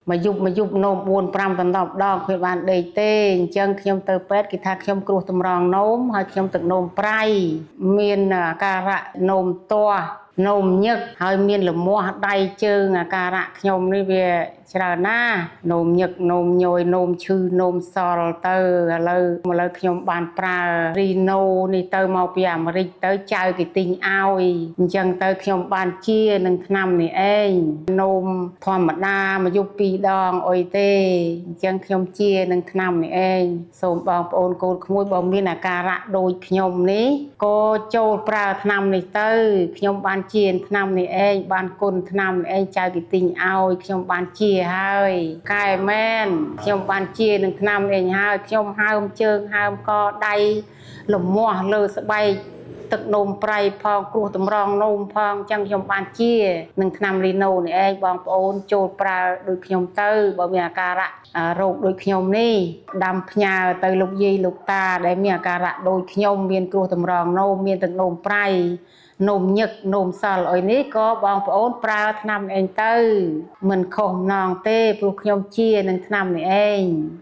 មួយយប់មួយយប់នោម4 5ដណ្ដប់ដងគ្មានបានដេកទេអញ្ចឹងខ្ញុំទៅពេទ្យគេថាខ្ញុំគ្រោះតម្រងនោមហើយខ្ញុំទឹកនោមប្រៃមានអាការៈនោមទាស់នោមញឹកហើយមានលមាស់ដៃជើងអាការៈខ្ញុំនេះវាច្រើនណាស់នោមញឹកនោមញយនោមឈឺនោមសល់ទៅឥឡូវឥឡូវខ្ញុំបានប្រើរីណូនេះទៅមកពីអាមេរិកទៅចៅគេទិញឲ្យអញ្ចឹងទៅខ្ញុំបានជានឹងថ្នាំនេះឯងនោមធម្មតាមួយយប់ពីរដងអុយទេអញ្ចឹងខ្ញុំជានឹងថ្នាំនេះឯងសូមបងប្អូនកូនក្មួយបើមានអាការៈដូចខ្ញុំនេះក៏ចូលប្រើថ្នាំនេះទៅខ្ញុំបានជាថ្នាំនេះឯងបានគុណថ្នាំនេះឯងចៅគេទិញឲ្យខ្ញុំបានជាហើយកែមែនខ្ញុំបានជានឹងថ្នាំនេះឯងហើយខ្ញុំហើមជើងហើមកដៃលមាស់លើស្បែកទឹកនោមប្រៃផងគ្រោះតម្រងនោមផងអញ្ចឹងខ្ញុំបានជានឹងថ្នាំលីណូនេះឯងបងប្អូនចូលប្រើដូចខ្ញុំទៅបើមានអាការៈរោគដូចខ្ញុំនេះដាំផ្ញើទៅលោកយាយលោកតាដែលមានអាការៈដូចខ្ញុំមានគ្រោះតម្រងនោមមានទឹកនោមប្រៃនោមញឹកនោមសល់អុយនេះក៏បងប្អូនប្រើថ្នាំឯងទៅមិនខុសម្នងទេព្រោះខ្ញុំជានឹងថ្នាំនេះឯង។